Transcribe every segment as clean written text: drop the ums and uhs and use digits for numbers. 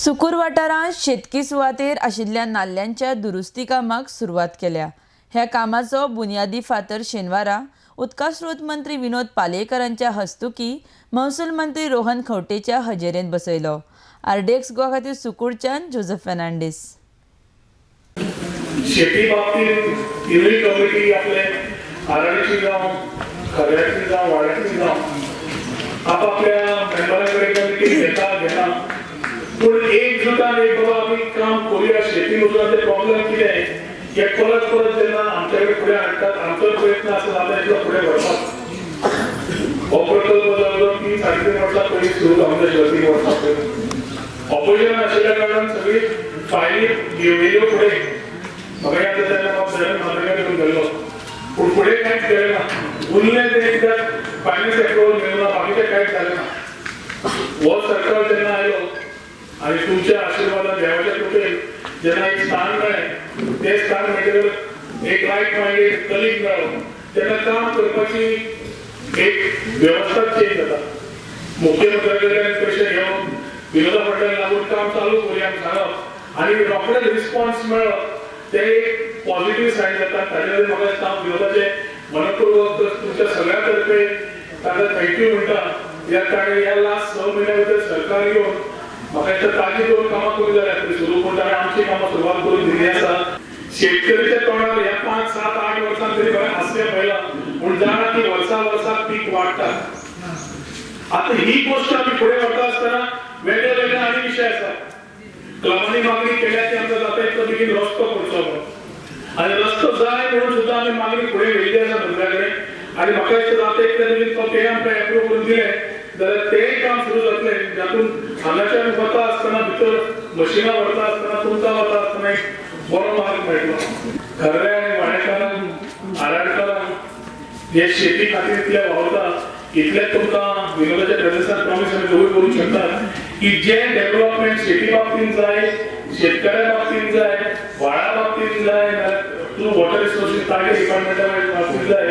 सुकूर वाठारांत शेतकी सुवातेर आशिल्ल्या नाल्ल्यांच्या दुरुस्ती कामाक सुरवात केल्या. ह्या कामाचो बुन्यादी फातर शेनवारा उदका स्रोत मंत्री विनोद पालयेकरांच्या हस्तुकी महसूल मंत्री रोहन खंवटेच्या हजेरेंत बसयलो. आरडीएक्स गोवा खातीर सुकूरच्यान जोजफ फेर्नांडीस. शेती बाबतीत तिनूय कमिटी आपले आराडीची जावं, खऱ्याची जावं, वाड्याची जावं, आपापल्या मेंबरां कडेन कमिटी घेता घेना, पूण एक जुटान एक बाबा आमी काम करुया. शेती मजुरांचे प्रॉब्लेम कितें हे परत परत जेन्ना आमचे कडेन फुडें हाडटात, आमचो प्रयत्न आसा जाता इतलो फुडें व्हरपाक. हो प्रकल्प जवळ जवळ 3 साडे 3 वर्सां पयलीं सुरू जावंक जाय, 3 वर्सां पयलीं ऑपोजिशन आशिल्ल्या कारणान सगळी फायली घेवयल्यो फुडें. म्हाका याद जाता तेन्ना बाब साहेब म्हाका घेवन गेल्लो, पूण फुडें कांयच केलें ना. उरलें तें कित्याक फायनान्स एप्रुवल मेळूं ना, बाकीचें कांयच जालें ना. हो सरकार जेन्ना आयलो आनी तुमच्या आशिर्वादान देवाच्या कृपेन जेन्ना एक स्थान मेळ्ळें, तें स्थान मेळटकर एक रायट मायंडेड कलीग मेळ्ळो, तेन्ना काम करपाची एक वेवस्था चेंज जाता. मुख्यमंत्र्या कडल्यान पयशे घेवन विनोदा फाटल्यान लागून काम चालू करुया सांगप आनी रोखडेच रिस्पॉन्स मेळप, तें एक पॉझिटिव्ह सायन जाता. ताजे खातीर म्हाका दिसता हांव विनोदाचें मनपूर्वक तुमच्या सगळ्या तर्फे ताका thank you म्हणटा. कित्याक ताणें ह्या लास्ट 6 म्हयन्या भितर सरकार येवन म्हाका दिसता ताजी 2 कामां करूंक जाय आसली सुरू, पूण ताणें आमची कामां सुरवात करून दिल्ली आसा. शेतकरीच्या तोंडार ह्या 5, 7, 8 वर्सां तरी बरें हास्य पळयलां, पूण जाणा की वर्सा वर्साक पीक वाडटा. आतां ही गोश्ट आमी फुडें व्हरता आसतना वेगळे वेगळे आनी विशय आसा. क्लबांनी मागणी केल्या ती आमकां जाता इतलो बेगीन रस्तो करचो म्हणून, आनी रस्तो जाय म्हणून सुद्दां आमी मागणी फुडें व्हेल्ली आसा मंत्र्या कडेन. आनी म्हाका दिसता जाता इतले बेगीन तो ते आमकां एप्रूव करून दिले जाल्यार तेंय काम सुरू जातलें. जातूंत हांगाच्यान वता आसतना भितर मशिनां व्हरता आसतना तुमकां वता आसतना एक बरो मार्ग मेळटलो. खरें आनी वाडेकारांक, आराडकारांक जे शेती खातीर इतले वावरता, इतलें तुमकां विनोदाच्या प्रेझन्सान प्रॉमीस आमी दोगूय करूंक शकतात की जें डेव्हलपमेंट शेती बाबतींत जाय, शेतकऱ्या बाबतींत जाय, व्हाळा बाबतींत जाय, थ्रू वॉटर रिसोर्सीस तागे डिपार्टमेंटा बाबतींत जाय,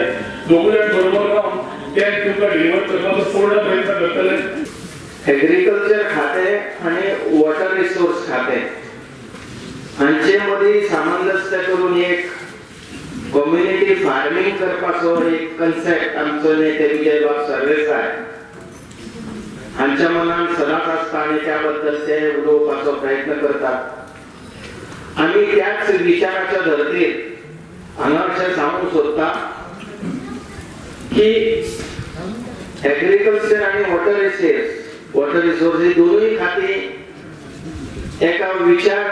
दोगूय जाण बरोबर रावन ते तुमकां डिलिव्हर करपाचो पूर्ण प्रयत्न करतले. एग्रीकल्चर खातें आनी वॉटर रिसोर्स खातें हांचे मदीं सामंजस्य करून एक कम्युनिटी फार्मींग करपाचो एक कन्सेप्ट आमचो नेते विजयबाब सरदेसाय हांच्या मनान सदांच आसता आनी त्या बद्दल ते उलोवपाचो प्रयत्न करतात. आमी त्याच विचाराच्या धर्तीर हांगा अशें सांगूंक सोदता की एग्रीकल्चर आनी वॉटर रिसोर्स ही दोनूय खातीं एका विचार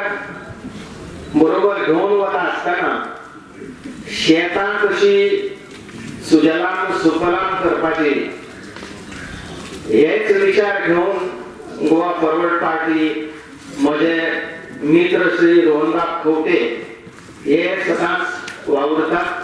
बरोबर घेवन वता आसतना शेतां कशी सुजलाम सुफलाम करपाची हेच विचार घेवन गोवा फॉरवर्ड पार्टी म्हजे मित्र श्री रोहनबाब खंवटे हे सदांच वावुरतात.